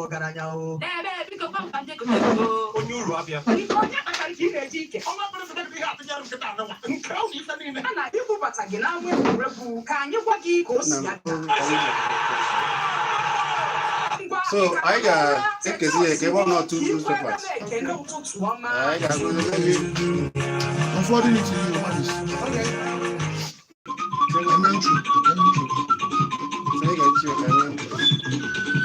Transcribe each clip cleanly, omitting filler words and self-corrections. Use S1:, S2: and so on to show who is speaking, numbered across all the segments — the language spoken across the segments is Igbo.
S1: Ọgaranya o.
S2: Ebe biko gwa m ka nje gote ego.
S3: Onye uru abịa.
S2: Biko, onye kpatara ka ị na-eji ike?
S3: Ọnwa mkpụrụ site ihe atụnyere nkịta anụnwa nke ahụ na ife niile.
S2: A na-ikwubata gị n'ama egwuregwu ka anyị gwa gị ka o si
S4: Na
S2: aga. Ngwa,
S4: So,
S2: ị ka
S4: anyị
S2: nọ n'ụra?
S4: ga-ekezi ya eke ebe ọ nọ two
S2: Ka ikwe
S4: newspapers.
S2: ebe ekele ụtụtụ ọma.
S4: Anyị ga-agụ ebe
S5: I'm forwarding it to you, Maris.
S6: Okay.
S5: Eme ntro, eme ntro.
S4: So anyị ga-echi ya ka anyị.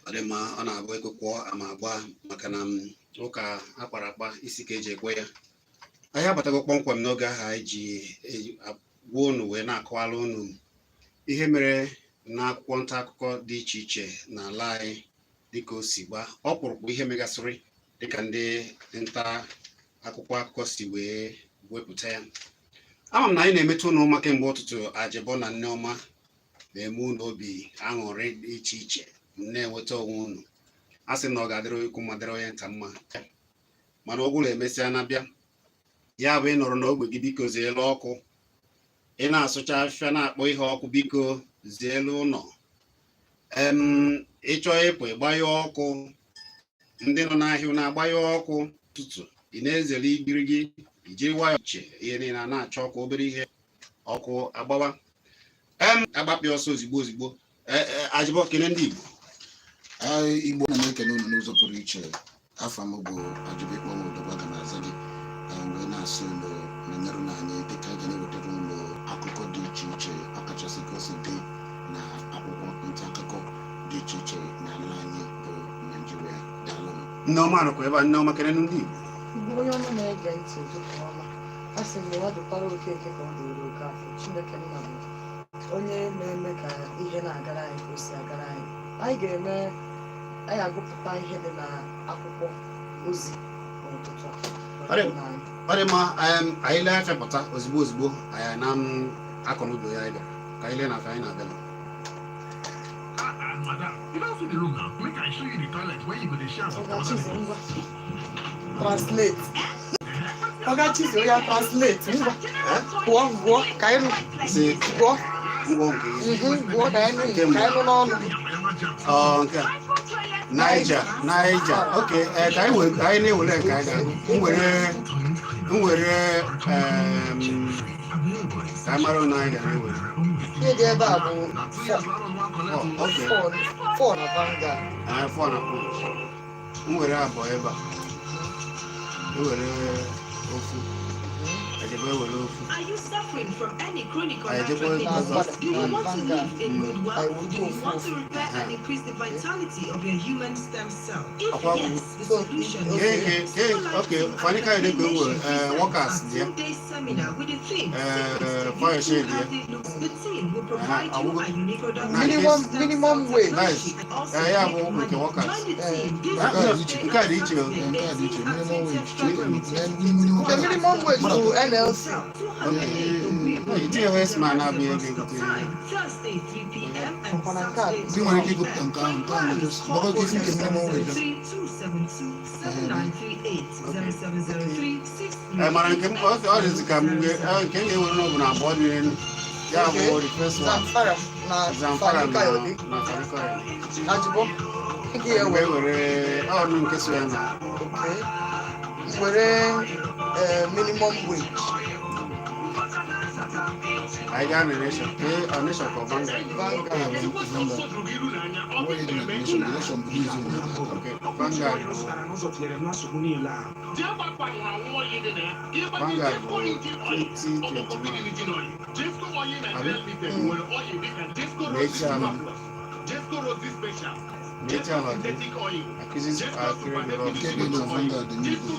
S4: Ọ dị mma, ọ na-abụ ekwekwo ama agba maka na ụka akpara akpa isi ka eji ekwe ya. Anyị abatago kpọmkwem n'oge ahụ anyị ji agwa unu wee na-akọwara unu ihe mere n'akwụkwọ nta akụkọ dị iche iche n'ala anyị, dịka o si gba ọkpụrụkpụ, ihe megasịrị dịka ndị nta akwụkwọ akụkọ si wee wepụta ya. Ama m na anyị na-emetụ unu maka mgbe ụtụtụ. Ajịbọ na Nneọma na-eme unu obi aṅụrị dị iche iche, na-enweta onwe unu. A sị na ọ ga-adịrị ikwu mma, dịrị onye nta mma, mana ọ gwụla emesịa na-abịa. Ya bụ, ị nọrọ n'ogbe gị, biko zeelu ọkụ. Ị na-asụcha afịfịa, na-akpọ ihe ọkụ, biko zeelu ụlọ. Ịchọọ ịpụ, ịgbanyụ ọkụ. Ndị nọ n'ahịa na-agbanyụ ọkụ ụtụtụ. Ị na-ezere igirigi, ijiri nwayọọ che ihe niile a na-achọ ọkụ. Obere ihe ọkụ agbawa, agbapịa ọsọ ozigbo ozigbo. Ajịbọ, kene ndị Igbo.
S5: Anyị Igbo, na m ekene unu n'ụzọ pụrụ iche. Afọ m bụ Ajụbikpọ Odogwu, aga m aza gị. Anyị wee na-asị unu nọnyere unu anyị dịka anyị ga na-ewetara unu akụkọ dị iche iche, ọkachasị ka o si dị na akwụkwọ nta akụkọ dị iche iche n'ala anyị bụ Naijiria. Daalụnụ.
S4: Nneọma nọkwa ebe a. Nneọma, kene ndị Igbo.
S6: Igbo, onye ọma na-ege ntị, ụtụtụ ọma. A sị m na ụwa dịkwara Okeke ka ọ dịrị oke afọ. Chineke nna bụ onye na-eme ka ihe na-agara anyị ka o si agara anyị. Anyị ga-eme, anyị agụpụta ihe dị na akwụkwọ ozi n'ụtụtụ a.
S4: Ọ dị mma. Anyị lee afịa pụta ozigbo ozigbo, anyị na akọ n'ubi ya. Anyị bịara ka anyị lee na afịa anyị na-abịa.
S3: Ah, ah, madam, you don see the room now. Make I show you the toilet where you go dey share with
S6: Oga
S3: other
S6: Chizi,
S3: people.
S6: ngwa, translate. Oga Chizi, oya, translate, ngwa, gụọ, gụọ ka anyị nụ.
S4: Si
S6: Gụọ.
S4: Ngwọ nke gị.
S6: Gụọ ka anyị nụ.
S4: Nke mbụ.
S6: Ka anyị nụ n'ọnụ.
S4: Ọ nke a. Niger, Niger. Ok, ka anyị were, anyị na-ewere nke anyị ga-agụ. M were ka anyị mara onye anyị ga na-ewere.
S6: Ihe dị ebe a bụ four.
S4: Oh, okay.
S6: Four, four na Vanguard.
S4: Anyị four na Punch. M were abụọ ebe a. Ewere ofu. Ejebe ewere ofu.
S7: Are you suffering from any chronic or
S4: I
S7: natural
S4: just
S7: disease?
S6: want-
S7: Do you want to live in good
S6: I
S7: wealth?
S6: will
S7: Do
S6: go
S7: you want to
S6: for-
S7: repair and increase the vitality of your human stem cell? If
S4: Akwa-
S7: yes, the
S6: So,
S7: solution
S6: okay.
S7: is
S4: Ke okay, Fani Kayode ka o nwere, workers
S7: a
S4: dị ya.
S7: two-day seminar with the theme Secrets to
S4: Fire
S7: Youthful
S4: Shade, yeah.
S7: Healthy Looks. The team will provide you
S4: awụgo.
S7: a unique product
S6: Minimum-
S7: stem
S6: minimum
S7: cell
S6: wage.
S7: technology
S4: Nice.
S7: and also
S4: Ya
S7: make
S4: bụ nke
S7: money.
S4: workers.
S7: Join the team this
S4: Ah,
S7: Thursday
S4: nke a dị iche o.
S7: and
S5: Nke a dị iche,
S7: Saturday,
S5: minimum wage.
S7: 18
S5: Minimum
S6: The minimum wage bụ NLC.
S4: Itinye Westman na-abụghị ego egote.
S7: Thursday 3 p.m. and
S6: Ọkwa na nke a
S7: Saturday
S5: Ndị nwere ike ịgụpụta nke ahụ, nke ahụ just gbakọ isi nke minimum wage.
S7: 272-7938 7703
S4: Ee, mana nke m ọ dịzị ka mgbe nke m ga-ewere n'ọbụ na abụọ dị n'elu. Ya bụ the first one.
S6: Zamfara na
S4: Zamfara
S6: Fani
S4: na
S6: Kayode.
S4: na Fani Kayode.
S6: Ajụbọ nke ya
S4: Mgbe
S6: were.
S4: were ọnụ nke so ya na.
S6: Okay. Were minimum wage.
S4: Anyị gaa na Nation, ee, ọ Nation ka ọ Vanguard?
S6: Vanguard.
S5: Onweghị dị na Nation, Nation bụ n'izu ụnyaahụ.
S4: Okay, Vanguard. Vanguard bụ 2021. Abi? Na-echi ala. Na-echi ala dị. Accuses Akérèdọ́lù.
S5: Nke dị na Vanguard news bụ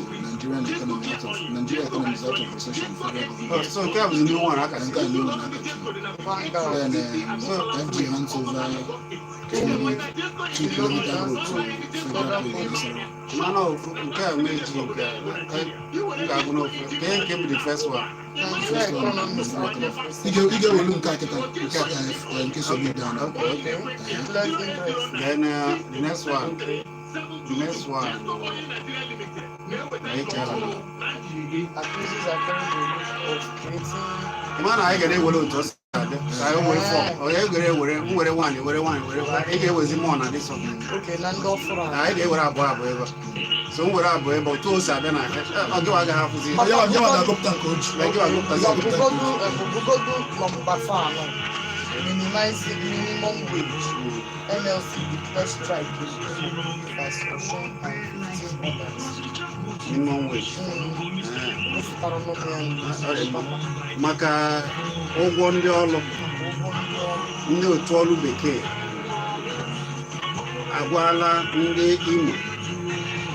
S5: Nigeria economy is out of recession, federal
S4: Oh,
S5: government.
S4: so nke a bụzi new one aka
S5: Nke a new one akachi.
S6: Vanguard.
S5: Then FG hands over 2 kilometer road to Federal Poly Nasarawa.
S4: Mana ofu nke a nwee ji nke a, m ga-agụ n'ofu nke nke bụ the first one.
S6: Nigeria economist out of
S5: Ị ga-ewelu nke a kịta, nke a, nke Soludo a.
S4: Okay.
S6: Okay, declared interest.
S4: Then the next one, the next one, na-echere.
S6: Accuses Akeredolu of creating
S4: Ịma na anyị gara ewere otu o si abịa ka anyị wee fọ onye gere ewere m were nwaanyị were nwaanyị were ị ga-ewezi mụọ na dịsọ.
S6: Okay, na ndị ọfụrụ
S4: Na
S6: a.
S4: anyị ga-ewere abụọ abụọ ebe a. So m were abụọ ebe a, otu o si abịa na ọ gịwa agaghị afụzi.
S5: Ọ yawa ga-agụpụta nke o ji.
S4: Na gịwa agụpụtazi nke.
S6: Bugodu bugodu nọmba 4 anọ. Minimize minimum wage. NLC declares strike in Enugu, Rivers, Osun and 15 others.
S4: Minimum wage.
S6: Wepụtara n'ụmụ ya
S4: Ọ dị mma. Maka ụgwọ ndị ọrụ,
S6: maka ụgwọ ndị ọrụ.
S4: Ndị otu ọrụ bekee agwala ndị Imo,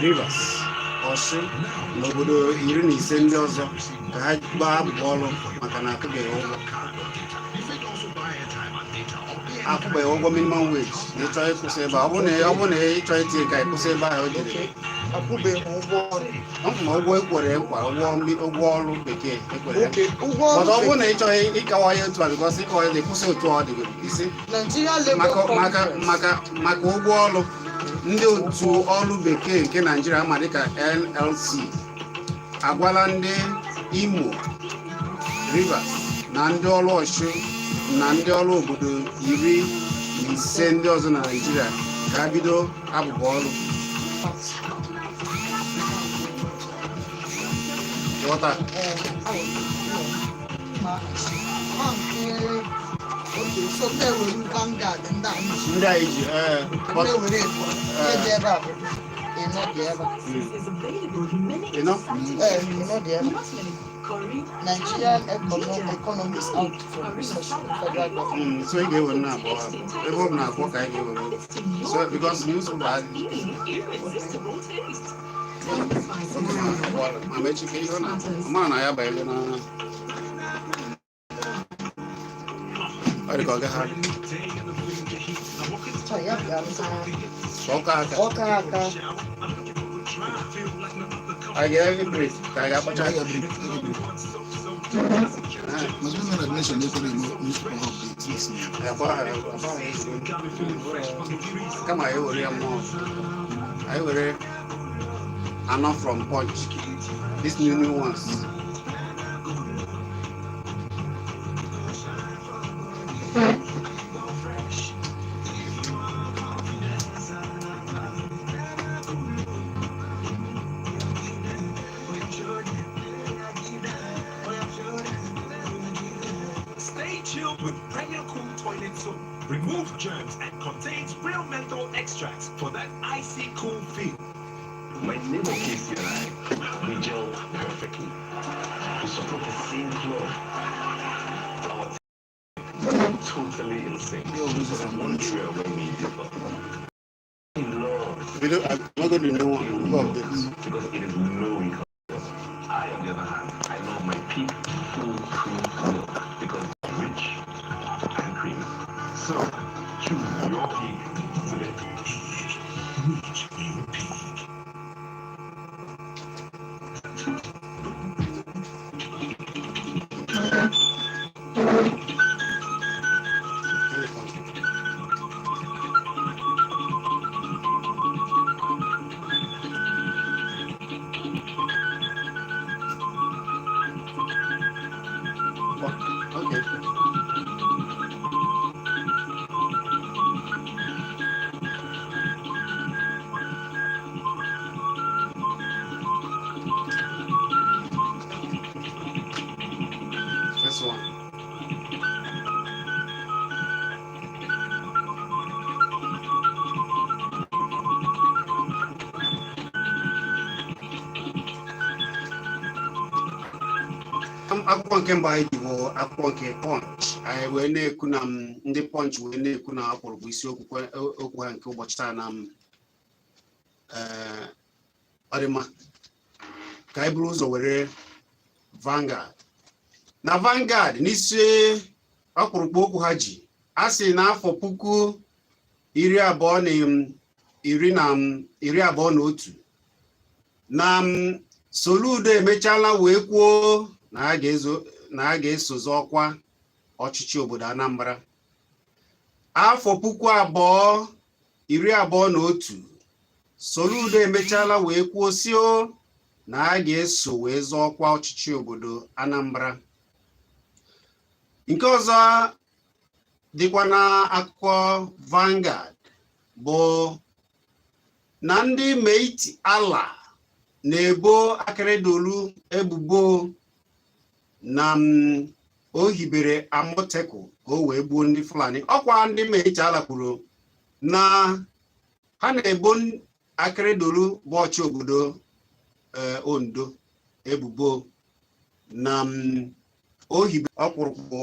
S4: Rivers, Ọshụn na obodo 15 ndị ọzọ ka ha gbaa abụbọ ọrụ maka na akwụbeghị ụgwọ, akwụbeghị ụgwọ minimum wage. Na ịchọ ịkwụsị ebe a, ọ bụrụ na ịchọ itinye ka ịkwụsị ebe ahụ o jere.
S6: Okay, akwụbeghị ụgwọ ọrụ.
S4: Ma ụgwọ ekwere nkwa, ụgwọ ọrụ bekee ekwere nkwa.
S6: Okay, ụgwọ
S4: But ọ
S6: ọrụ.
S4: bụrụ na ị chọghị ịkawa ya otu a, because ịkawa ya ịkwụsị otu ọ dị isi.
S6: Nigeria Labour
S4: Maka maka
S6: Congress.
S4: Maka ụgwọ ọrụ ndị otu ọrụ bekee nke Naijiria ama dịka NLC agwala ndị Imo, Rivers na ndị ọrụ Ọshụn na ndị ọrụ obodo 15 ndị ọzọ na Naijiria ka ha bido abụbọ ọrụ. Ghọta?
S6: Ma nke, okay, so ndị ewere Vanguard ndị a ji.
S4: Ndị anyị ji, ee.
S6: Ndị ewere ebu ihe dị ebe a bụ ịnọ dị ebe a.
S4: Ịnọ?
S6: Ee, ịnọ dị ebe a. Nigerian economy is out for recession, federal government.
S4: So ị ga-ewere na abụọ abụọ ebe ọ bụ na abụọ ka anyị ga-ewere, so because newspaper adịghị. Ma mechi ka ihe ọ na mara na ya banyere na ọ dị ka ọ gaghị adị.
S6: Chọ ya bịa nta.
S4: Ka ọ kaa aka.
S6: Ọka aka.
S4: Anyị ga-eme break ka anyị ga-akpacha.
S5: Anyị ga-break, anyị ga-break. Must be an admission ekwere eme newspaper update this morning.
S4: Akpa ha ezigbo. Kama anyị were ya mmụọ, anyị were anọ from Punch, these new new ones.
S3: Stay chilled with Premier Cool Toilet Soap. Remove germs and contains real menthol extracts for that icy cool feel.
S1: My neighbor Casey and I, we gel perfectly. We support the same club. Our totally in sync.
S5: Ndị ọbụla from
S1: One
S5: Punch.
S1: area where we differ. He loves
S4: Bido I'm not going to new one, go update.
S1: because it is no contest. I, on the other hand, I love my Peak full cream milk because it's rich and creamy. So, choose your Peak today.
S3: Reach your peak.
S4: Okay. First one. Akwụkwọ nke mbụ anyị ji bụ akwụkwọ nke Punch. Anyị wee na-ekwu na ndị Punch wee na-ekwu na akpụrụkpụ isiokwu okwu ha nke ụbọchị taa na ọ dị mma ka anyị buru ụzọ were Vanguard. Na Vanguard, n'isi ọkpụrụkpụ okwu ha ji, a sị n'afọ puku iri abụọ na iri na 21 na Soludo emechaala wee kwuo na a ga-esozi ọkwa ọchịchị obodo Anambra afọ 2021. Soludo emechaala wee kwuo sị o na a ga-eso wee zọọ ọkwa ọchịchị obodo Anambra. Nke ọzọ dịkwa na akụkọ Vanguard bụ na ndị Miyetti Allah na-ebo Akeredolu ebubo na o hibere Amotekun ka o wee gbuo ndị Fulani. Ọkwa ndị Miyetti Allah kwuru na ha na-ebo Akeredolu bụ ọchị obodo Ondo ebubo na o hibe. Ọkpụrụkpụ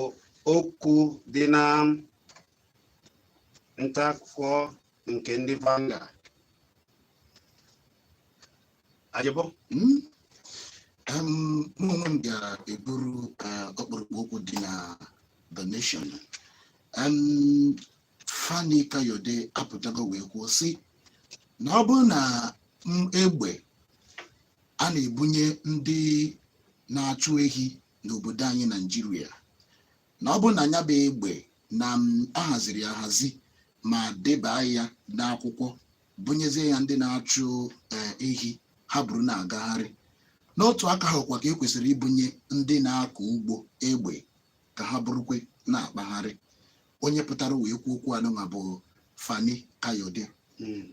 S4: okwu dị na nta akụkọ nke ndị Vanguard. Ajebo.
S5: Mụ onwe m ga-eburu ọkpụrụkpụ okwu dị na The Nation. Fani Kayode apụtago wee kwuo sị na ọ bụrụ na egbe a na-ebunye ndị na-achụ ehi n'obodo anyị Naijiria, na ọ bụrụ na ya bụ egbe na ahaziri ahazi ma deba ya n'akwụkwọ, bunyezie ya ndị na-achụ ehi, ha buru na-agagharị. N'otu aka ahụ kwa ka e kwesịrị ibunye ndị na-akọ ugbo egbe ka ha burukwe na-akpagharị. Onye pụtara wee kwuo okwu anụnwa bụ Fani Kayode,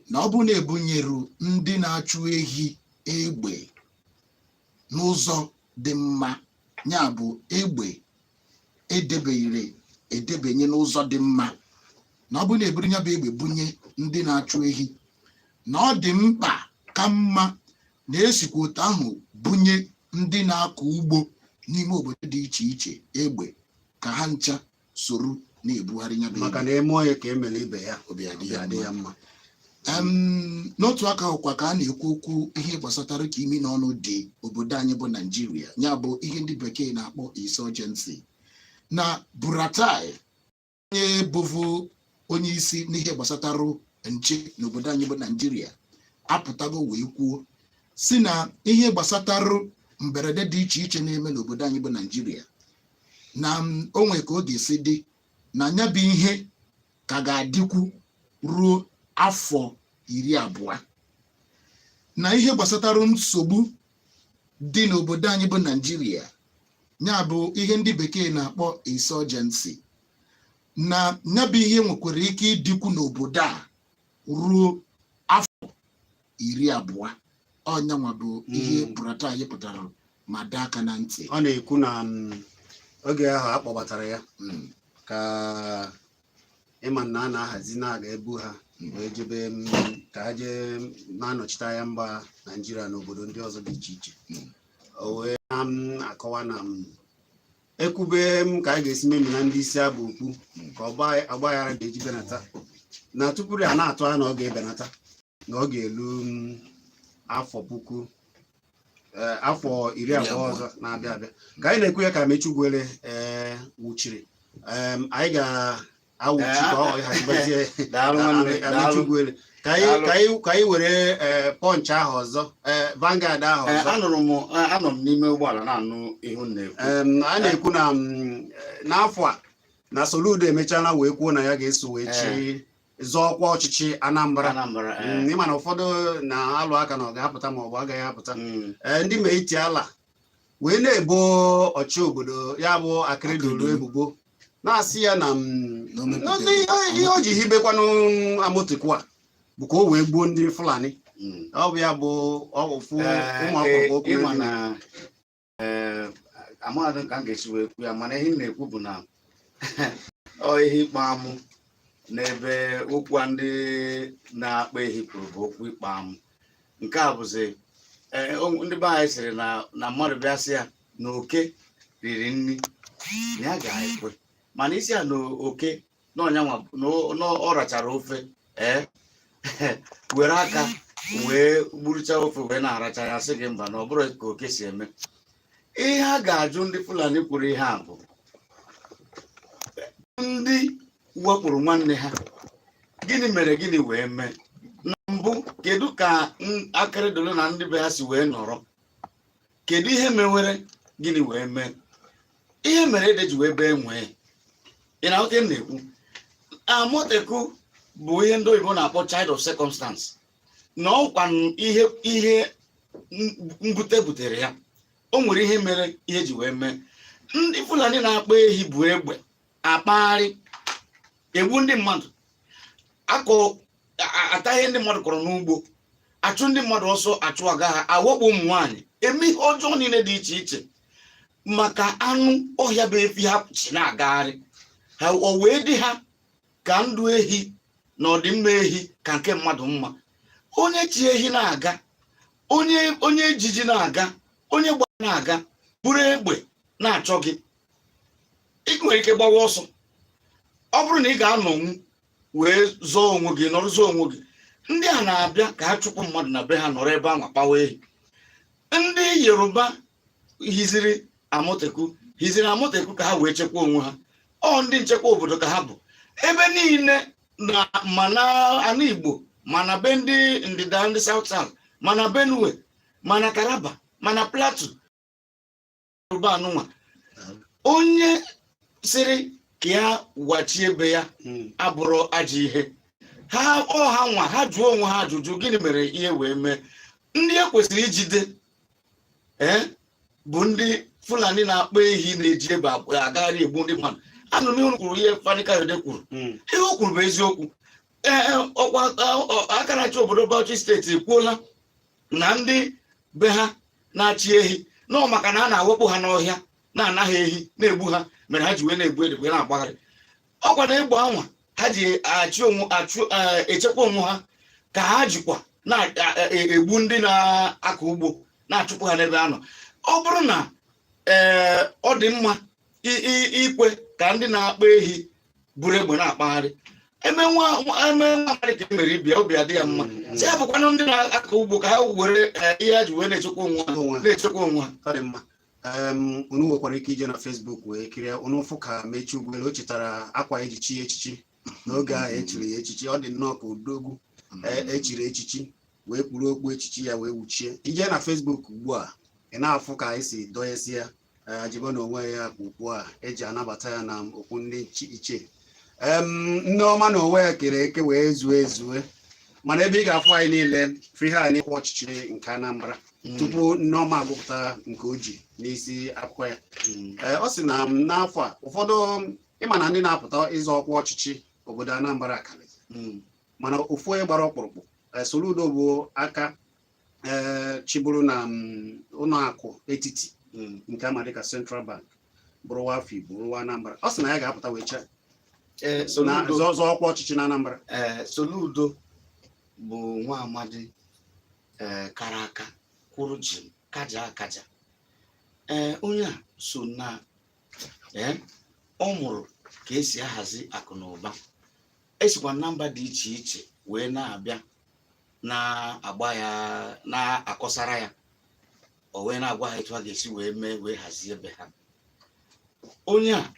S5: na ọ bụrụ na ebunyeru ndị na-achụ ehi egbe n'ụzọ dị mma, ya bụ egbe edebeghịrị edebenye n'ụzọ dị mma, na ọ bụrụ na eburu ya bụ egbe bunye ndị na-achụ ehi, na ọ dị mkpa ka mma na esikwa otu ahụ bunye ndị na-akọ ugbo n'ime obodo dị iche iche egbe ka ha ncha soro na-ebugharị ya bụ
S4: maka
S5: egbe.
S4: Na eme onye ka emere ibe ya,
S5: Obi adị
S4: obi
S5: ya
S4: adị
S5: mma.
S4: ya mma.
S5: N'otu aka ahụkwa ka a na-ekwu okwu ihe gbasatara ka imi na ọnụ dị obodo anyị bụ Naijiria, ya bụ ihe ndị bekee na-akpọ insurgency, na Buratai, onye bụvu onye isi n'ihe gbasatara nche n'obodo anyị bụ Naijiria, apụtago wee kwuo si na ihe gbasatara mberede dị iche iche na-eme n'obodo anyị bụ Naijiria, na o nwee ka ọ ga-esi dị na ya bụ ihe ka ga-adịkwu ruo afọ 20, na ihe gbasatara nsogbu dị n'obodo anyị bụ Naijiria, ya bụ ihe ndị bekee na-akpọ insurgency, na ya bụ ihe nwekwara ike ịdịkwu n'obodo a ruo afọ 20. Ọnyanwa bụ ihe Buratai pụtara ma daa aka na ntị.
S4: Ọ na-ekwu na oge ahụ a kpọbatara ya ka ịma na a na-ahazi na-aga ebu ha wee jebe ka ha jee na-anọchite anya mba Naijiria n'obodo ndị ọzọ dị iche iche. O wee na-akọwa na ekwube m ka a ga-esi memina ndị isi abụ okpu ka ọgbaghara ga-eji benata, na tupu a na-atụ anya na ọ ga-ebenata, na ọ ga-elu afọ puku afọ iri
S5: iri
S4: abụọ
S5: abụọ.
S4: Ọzọ na-abịa abịa ka anyị na-ekwu ya ka Mechugwere wuchiri. Anyị ga-awụchi ka ọ ghachibazie.
S8: Daalụ nwanne, daalụ.
S4: Mechugwere, ka anyị
S8: Daalụ.
S4: ka anyị were Punch ahụ ọzọ, Vanguard ahụ ọzọ.
S8: Anụrụ m, anọ m n'ime ụgbọala na-anụ ihe unu na-ekwu.
S4: A na-ekwu na n'afọ a na Soludo emechaala wee kwuo na ya ga-eso wee chi zọọ ọkwa ọchịchị Anambra.
S8: Anambra.
S4: Ịma na ụfọdụ na-alụ aka na ọ ga-apụta ma ọ bụ agaghị apụta. Ndị Miyetti Allah wee na-ebo ọchị obodo ya bụ Akeredolu
S5: Akeredolu.
S4: ebubo, na-asị ya na
S5: Na o mepụtara
S4: na ihe o ji hibekwanụ Amotekun a bụ ka o wee gbuo ndị Fulani. Ọ bụ ya bụ ọfụ ụmụ akwụkwọ okwu
S8: ịma
S4: ndị
S8: na amaghị m ka m ga-esi wee kwu ya, mana ihe m na-ekwu bụ na ọ ihe ịkpa amụ n'ebe okwu a ndị na-akpa ehi kwuru bụ okwu ịkpa amụ. Nke a bụzi ndị be anyị sịrị na mmadụ bịa sị ya na oke riri nri, na ya ga-ekwe, mana isi ya na oke na ọnyanwa na ọ rachara ofe, were aka wee gburucha ofe wee na-aracha ya, sị gị mba, na ọ bụrụ ka oke si eme. Ihe a ga-ajụ ndị Fulani kwuru ihe a bụ ndị wakporo nwanne ha. Gịnị mere gịnị wee mee? Na mbụ, kedu ka Akeredolu na ndị be ha si wee nọrọ? Kedu ihe mewere gịnị wee mee? Ihe mere ede ji wee bee nwee. Ị na-aghọta ihe m na-ekwu? Amotekun bụ ihe ndị oyibo na-akpọ child of circumstance, na ọkwa ihe mbute butere ya. O nwere ihe mere ihe ji wee mee. Ndị Fulani na-akpa ehi bụ egbe akpagharị egbu ndị mmadụ, akọ ata ihe ndị mmadụ kọrọ n'ugbo, achụ ndị mmadụ ọsọ, achụ aga ha, awakpo ụmụ nwaanyị, eme ihe ọjọọ niile dị iche iche maka anụ ọhịa bụ efi ha chi na-agagharị ha. O wee dị ha ka ndụ ehi na ọdịmma ehi ka nke mmadụ mma. Onye chi ehi na-aga, onye ejiji na-aga, onye gba na-aga buru egbe na-achọ gị, ị nwere ike gbawa ọsọ. Ọ bụrụ na ị ga-anọnwu wee zọọ onwe gị, nọrọ zọọ onwe gị. Ndị a na-abịa ka ha chụpụ mmadụ na be ha, nọrọ ebe ahụ kpawa ehi. Ndị Yoruba hiziri Amotekun, hiziri Amotekun ka ha wee chekwa onwe ha. Ọ ndị nchekwa obodo ka ha bụ ebe niile na ma na ala Igbo, ma na be ndị ndịda, ndị South South, ma na Benue, ma na Taraba, ma na Plateau. Yoruba anụnwa, onye sịrị ka ya wachie ebe ya abụrụ ajọ ihe ha. Ọ ha nwa ha jụọ onwe ha ajụjụ, gịnị mere ihe wee mee? Ndị e kwesịrị ijide ee bụ ndị Fulani na-akpa ehi na-eji egbe agagharị egbu ndị mmadụ. Anụ m ihe unu kwuru, ihe Fani Kayode kwuru. Ihe o kwuru bụ eziokwu. Ee, ọkwa aka na-achị obodo Bauchi Steeti ekwuola na ndị be ha na-achị ehi nọ maka na a na-awakpo ha n'ọhịa, na-anaghị ehi, na-egbu ha, mere ha ji wee na-egbu egbe na-agbagharị. Ọkwa na egbe anwa ha ji achị onwe, achụ echekwa onwe ha, ka ha jikwa na-egbu ndị na-akọ ugbo, na-achụpụ ha n'ebe ha nọ. Ọ bụrụ na ee ọ dị mma ikwe ka ndị na-akpa ehi buru egbe na-akpagharị, eme nwa eme nwa amadị ka e mere ibia, obi adị ya mma. Si ya bụkwanụ ndị na-akọ ugbo ka ha were ihe ha ji wee na-echekwa onwe ha,
S4: Onwe ha.
S8: na-echekwa onwe ha.
S4: Ọ dị mma. Unu nwekwara ike ije na Facebook wee kirie. Unu fụ ka Mechi Ugwuele o chetara akwa eji chi echichi n'oge ahụ echiri ya echichi. Ọ dị nnọọ ka odogwu echiri echichi wee kpuru okpu echichi ya wee wuchie. Ije na Facebook ugbu a, ị na-afụ ka anyị si dọnyesi ya. Ajibo na onwe ya kpukpu a eji anabata ya na okpu ndị ichie. Nneọma na onwe ya kere eke wee zue ezue, mana ebe ị ga-afụ anyị niile fụ ihe anyị kwa ọchịchị nke Anambra tupu Nneọma agụpụta nke o ji n'isi akwụkwọ ya. Ee, ọ sị na n'afọ a ụfọdụ ịma na ndị na-apụta ịzọ ọkwa ọchịchị obodo Anambra karịrị, mana ofu onye gbara ọkpụrụkpụ, Soludo bụ aka ee chịburu na ụlọ akụ etiti nke ama dịka Central Bank, bụrụwa afọ Igbo, bụrụwa Anambra, ọ sị na ya ga-apụta wee chee
S8: Ee,
S4: na
S8: Soludo
S4: zọọ ọkwa ọchịchị na Anambra.
S8: Ee, Soludo bụ nwa amadi ee kara aka, kwụrụ jim, kaja akaja. Ee, onye a so na ee ọ mụrụ ka esi ahazi akụ na ụba, esikwa na mba dị iche iche wee na-abịa na-agba ya, na-akọsara ya, o wee na-agwa ha etu a ga-esi wee mee wee hazie ebe ha. Onye a,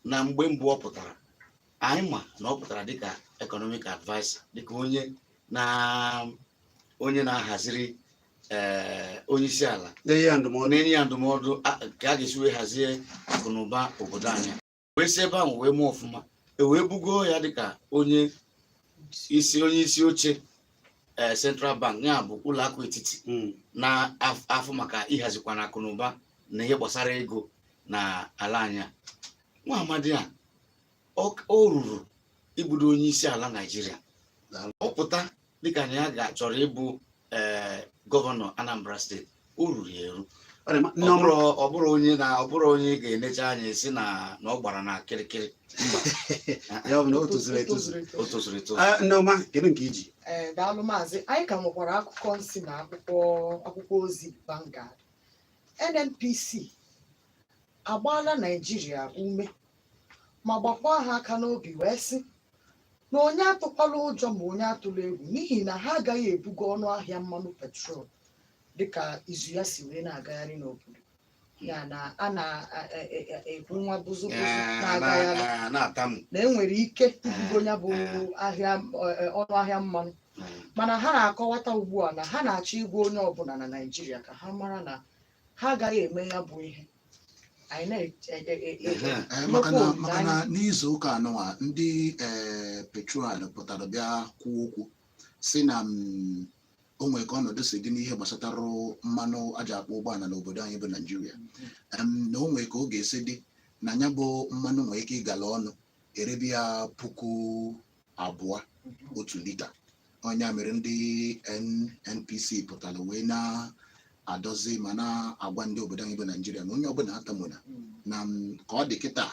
S8: na mgbe mbụ ọ pụtara, anyị ma na ọ pụtara dịka economic adviser, dịka onye na-ahaziri ee onye isi ala
S4: na-enye ya ndụmọdụ.
S8: Na-enye ya ndụmọdụ ka a ga-esi wee hazie akụ na ụba obodo anyị, wee si ebe ahụ wee mee ọfụma, e wee bugo ya dịka onye isi oche ee Central Bank, ya bụ ụlọ akụ etiti na-afụ maka ịhazikwa na akụ na ụba na ihe gbasara ego na ala anyị a. Nwa amadi a o ruru ibudo onye isi ala Naijiria. Ọ pụta dịka na ya ga-achọrọ ịbụ ee gọvanọ Anambra Steeti, o ruru ya eru.
S4: Ọ dị mma.
S8: Ọ
S4: Nneọma
S8: bụrụ onye ga-enecha anya esi na ọ gbara na kịrịkịrị, mba.
S4: Ya ọ bụ na o tozuru etozu.
S8: O tozuru etozu.
S4: Nneọma, kedu nke iji?
S6: Ee, daalụ maazị. Anyị ka nwekwara akụkọ nsi na akwụkwọ ozi Vanguard. NNPC agbaala Naijiria ume ma gbakwa ha aka n'obi wee sị na onye atụkwala ụjọ ma onye atụla egwu, n'ihi na ha agaghị ebugo ọnụ ahịa mmanụ petrol dịka izu ya si wee na-agagharị n'obodo. Ya na a na-ekwu nwa buzu buzu na-agagharị
S8: na-atamu
S6: na enwere ike ibugo ya bụ ahịa, ọnụ ahịa mmanụ. Mana ha na-akọwata ugbu a na ha na-achọ ịgwa onye ọbụla na Naịjirịa ka ha mara na ha agaghị eme ya bụ ihe anyị na-e
S5: Maka na
S6: nnukwu
S5: maka na
S6: olileanya.
S5: N'izu ụka anụnwa, ndị PETROAN pụtara bịa kwuo okwu si na o nwere ka ọnọdụ si dị n'ihe gbasatara mmanụ aja akpọ ụgbọala n'obodo anyị bụ Naijiria, na o nwere ka ọ ga-esi dị na ya bụ mmanụ nwere ike ịgala ọnụ, erebi ya 2000 otu lita. Ọnya mere ndị NNPC pụtara wee na-adọzi ma na-agwa ndị obodo anyị bụ Naijiria na onye ọbụla atamuna na ka ọ dị kịta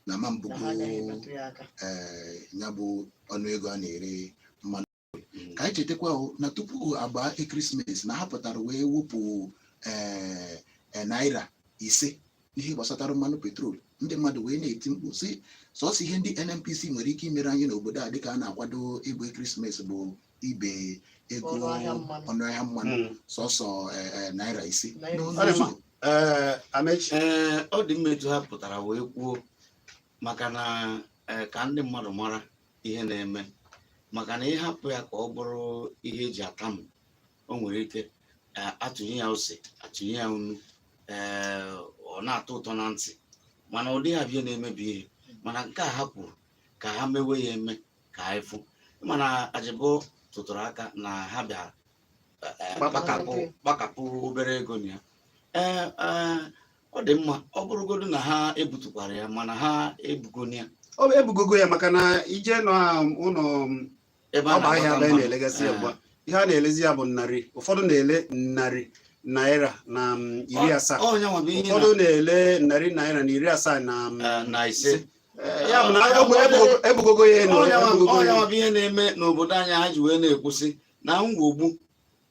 S5: na ma
S6: na
S5: mbugo
S6: ha agaghị emetụ ya aka.
S5: Ee, ya bụ ọnụego a na-ere mmanụ, ka anyị chetakwa o, na tupu agba ekeresimesi na ha pụtara wee wepụ ee ee, naira 5 n'ihe gbasatara mmanụ petrol. Ndị mmadụ wee na-eti mkpu sị sọsọ ihe ndị NNPC nwere ike imere anyị n'obodo a dịka a na-akwado ịgba ekeresimesi bụ ibe ego
S6: ọnụ ahịa mmanụ.
S5: Ọnụ ahịa mmanụ sọsọ naira 5
S6: Naira
S5: n'ọnụ
S4: Ọ dị mma.
S5: ụzọ.
S4: Ee, Amechi.
S8: Ee, ọ dị mma etu ha pụtara wee kwuo, maka na ka ndị mmadụ mara ihe na-eme, maka na ịhapụ ya ka ọ bụrụ ihe eji atamu, o nwere ike atụnye ya ose, atụnye ya nnu, ee, ọ na-atọ ụtọ na ntị, mana ọ dịghị abịa na-emebi ihe. Mana nke a ha kwuru ka ha mewe ya eme ka anyị fụ. Mana Ajịbụ tụtụrụ aka na ha bịara kpakapụ obere ego na ya. Ee ee, ọ dị mma. Ọ bụrụgodu na ha ebutukwara ya, mana ha ebugoni ya.
S4: Ọ bụ ebugogo ya, maka na ije nọ ụlọ
S8: ebe a
S4: ọba ahịa
S8: na-agbata
S4: ebe a
S8: mmanụ.
S4: na-elegasị ya ugbu a, ihe a na-elezi ya bụ narị, ụfọdụ na-ele narị naira na iri asaa.
S8: Ọ nyanwa bụ ihe
S4: Ụfọdụ na-ele narị naira na iri asaa na
S8: na ise.
S4: Ya bụ na ebugogo ya enu. Ebugogo
S8: Ọ
S4: ya
S8: nyanwa
S4: enu.
S8: bụ ihe na-eme n'obodo anyị ha ji wee na-ekwusị na ngwogbu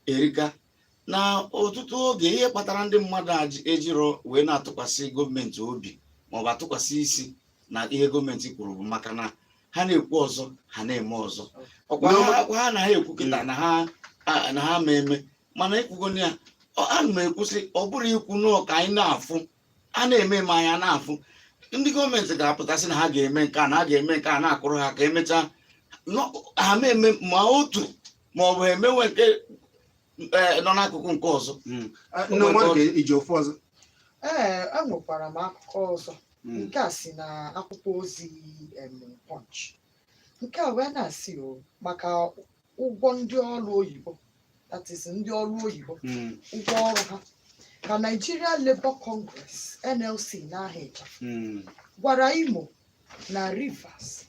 S8: erika na ọtụtụ oge. Ihe kpatara ndị mmadụ ejiro wee na-atụkwasị gọọmenti obi maọbụ atụkwasị isi na ihe gọọmenti kwuru bụ maka na ha na-ekwu ọzọ, ha na-eme ọzọ. Ọkwa ọkwa ha na ha ekwu kịta na ha na ha ma eme, mana ekwugoni ya. Ana m ekwusị, ọ bụrụ ikwu nọọ ka anyị na-afụ a na-eme eme, anyị na-afụ ndị gọọmenti ga-apụtasị na ha ga-eme nke a, na ha ga-eme nke a, na-akụrụ ha ka emechaa ha ma eme ma otu ma ọ bụ emewe nke nọ n'akụkụ nke ọzọ.
S4: Nneọma, ka iji ofu ọzọ?
S6: Ee, enwekwara m akụkọ ọzọ. Nke a si na akwụkwọ ozi Punch. Nke a wee na-asị o maka ụgwọ ndị ọrụ oyibo, that is ndị ọrụ oyibo, ụgwọ ọrụ ha, ka Nigeria Labour Congress, NLC n'aha ịchafụ, gwara Imo na Rivers,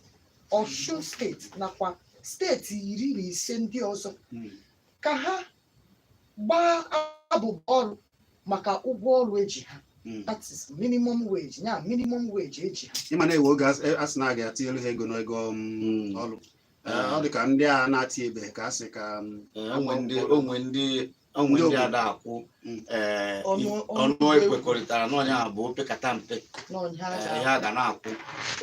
S6: Osun Steeti nakwa steeti 15 ndị ọzọ ka ha gbaa abụba ọrụ maka ụgwọ ọrụ eji ha, that is minimum wage, ya minimum wage eji ha.
S4: Ịma na-ewe oge a sị na a ga-atinyelu ha ego n'ego ọrụ. Ọ dị ka ndị a na-ati ebe ka a sị ka
S8: Onwe ndị
S4: Ndị obodo.
S8: ada akwụ
S6: Ọnụ
S8: ọnụ
S6: ego.
S8: Ekwekọrịtara n'ọnya bụ opekata mpe
S6: n'ọnya
S8: ihe a ga na-akwụ.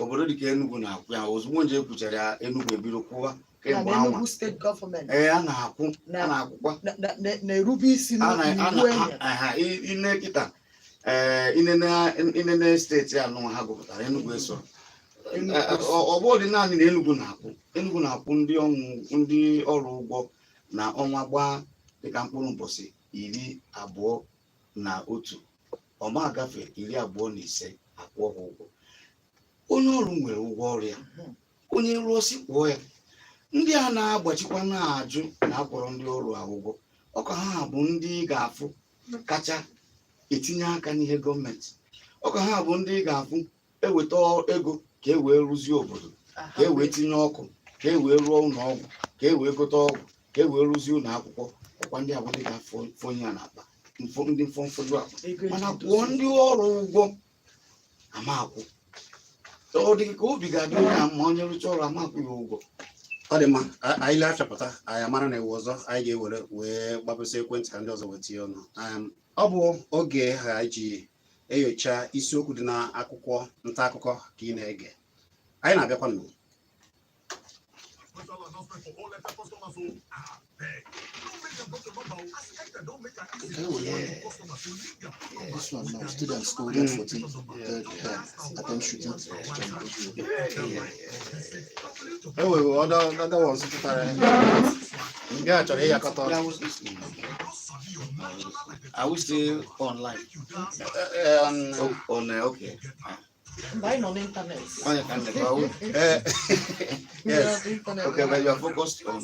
S8: Obodo dịka Enugu na-akwụ ya ozugbo. Nje ekwuchara ya, Enugu ebido kwụwa
S6: na
S8: kemgbe anwa.
S6: Enugu Steeti gọọmenti
S8: Ee, a na-akwụ, a na-akwụkwa.
S6: na-erube isi
S8: a na- a
S6: n'iwu
S8: na-
S6: enyere.
S8: Aha, ine kịta, ee, inene steeti anụ ha gụpụtara, Enugu eso.
S6: Enugu
S8: Ọ bụ dị naanị na Enugu na-akwụ, Enugu na-akwụ ndị ọnwụ ndị ọrụ ụgwọ na ọnwa gbaa dịka mkpụrụ mbọsị 21, ọma agafe 25, akwụọ ha ụgwọ. Onye ọrụ nwere ụgwọ ọrụ ya. Onye rụọ si kwụọ ya. Ndị a na-agbachikwa na-ajụ na akwụrụ ndị ọrụ a ụgwọ, ọka ha bụ ndị ga-afụ kacha etinye aka n'ihe gọọmenti, ọka ha bụ ndị ga-afụ eweta ego ka e wee rụzie obodo, ka e wee tinye ọkụ, ka e wee rụọ ụlọ ọgwụ, ka e wee gote ọgwụ, ka e wee rụzie ụlọ akwụkwọ. Ọkwa ndị abụ ndị ga-afọ onye ya n'akpa ndị mfọmfọdụ akpa.
S6: Ego eji
S8: Mana
S6: edozi.
S8: kwụọ ndị ọrụ ụgwọ ama akwụ, ọ dị ka obi ga-adị onye a mma, onye rụcha ọrụ ama akwụ ya ụgwọ.
S4: Ọ dị mma. Anyị lee achọpụta, anyị amara na iwu ọzọ anyị ga-ewere wee gbapụsị ekwentị ka ndị ọzọ wee tinye ọnụ. Ọ bụ oge ha ji enyocha isiokwu dị n'akwụkwọ nta akụkọ ka ị na-ege. Anyị na-abịakwa nụ.
S3: Special announcement for all Airtel customers who are beg. No make
S5: This one now, student scolded 14 third head, attempt shooting at John
S4: E nwere other ones pụtara ndị a chọrọ ịyakọta ọnụ.
S8: That was this one. Are we still online?
S4: Eh,
S8: Oh, on okay.
S6: Mgbe anyị nọ n'ịntanetị.
S8: Onye ka nne ka ọ-
S4: yes.
S6: N'ịntanetị.
S8: Okay, but you are focused on.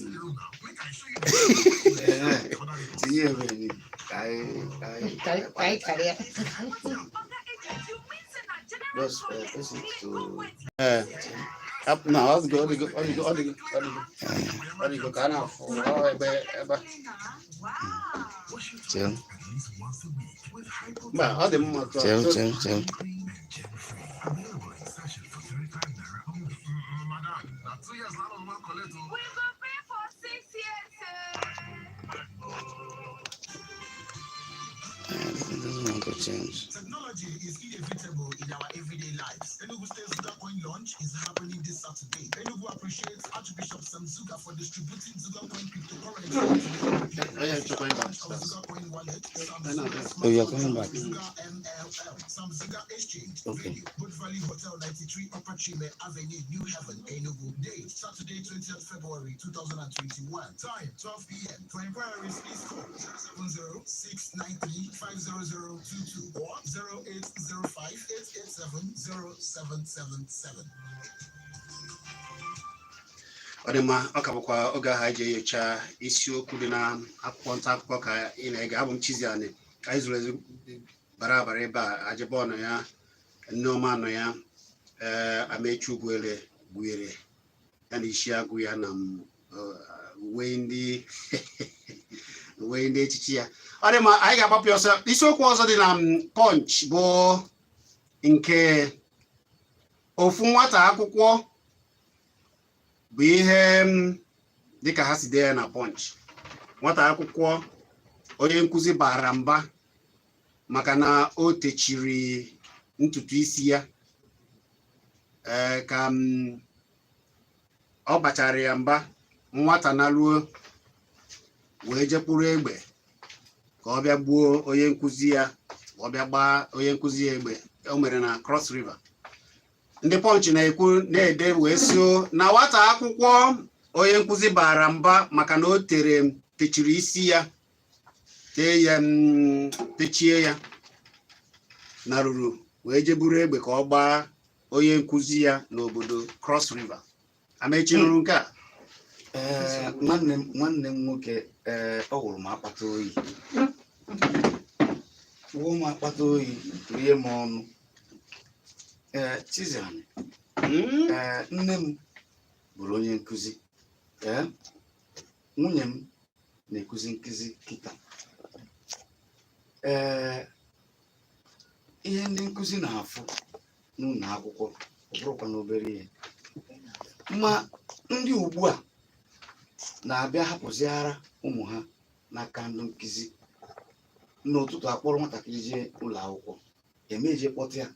S8: Tinye ebe ni ka anyị ka anyị
S6: Ka anyị karịa.
S8: just press it to.
S4: Eh, no, ọ dịgo, ọ dịgo, ọ dịgo, ọ dịgo, ọ dịgo, ọ dịgo ka a na-afụ ọ ebe ebe.
S8: Chere,
S4: Mba, ọ dị mma otu a.
S8: chere, chere, chere. It doesn't want to change.
S3: Technology is inevitable in our everyday lives. Enugu State Zuga Coin launch is happening this Saturday. Enugu appreciates Archbishop Sam Zuga for distributing Zuga Coin cryptocurrency to the
S4: Onye nchekwa ịba
S3: Launch of Zuga Coin Wallet, Sam
S4: I know
S3: Zuga
S4: that.
S3: Smart
S8: Oh, you're coming
S3: Contract,
S8: back.
S3: Zuga MLM, Sam Zuga Exchange,
S8: Okay.
S3: Venue, Good Valley Hotel 93 Upper Chime Avenue, New Haven, Enugu. Date, Saturday, 20th February 2021. Time, 12 p.m. For inquiries, please call 070 693 50022 or 0805 887 0777.
S4: Ọ dị mma, ọ ka bụkwa oge ahụ anyị ji enyocha isiokwu dị na akwụkwọ nta akụkọ ka ị na-ege. Abụ m Chiziani ka anyị zuru ezu bara abara ebe a. Ajịbọ nọ ya, Nneọma nọ ya, ee, Amechi Ugwuele gbuere ya na isi agụ ya na uwe ndị echichi ya. Ọ dị mma, anyị ga-agbapụ ya ọsọ. Isiokwu ọzọ dị na Punch bụ nke ofu nwata akwụkwọ bụ ihe m dịka ha si dee ya na Punch: nwata akwụkwọ onye nkụzi bara mba maka na o techiri ntutu isi ya. Ee, ka m ọ bachara ya mba, nwata na-ruo wee jekwuru egbe ka ọ bịa gbuo onye nkụzi ya, ka ọ bịa gbaa onye nkụzi ya egbe. O mere na Cross River. Ndị Punch na-ekwu, na-ede wee sio na nwata akwụkwọ onye nkụzi bara mba maka na o tere techiri isi ya, tee ya, techie ya, narụrụ wee jeburu egbe ka ọ gbaa onye nkụzi ya n'obodo Cross River. Amechi, nụrụ nke a?
S8: Ee, nwanne m nwoke, ee, ọ wụrụ m akpata oyi, wụọ m akpata oyi, rie m ọnụ. Ee, Chiziani. Ee, nne m bụrụ onye nkụzi. Ee, nwunye m na-ekuzi nkụzi kịta. Ee, ihe ndị nkụzi na-afụ n'ụlọ akwụkwọ, ọ bụrụkwa n'obere ihe. Ma ndị ugbu a na-abịa hapụziara ụmụ ha n'aka ndị nkụzi. N'ụtụtụ, akpọrọ nwatakịrị jee ụlọ akwụkwọ, emeje kpọta ya,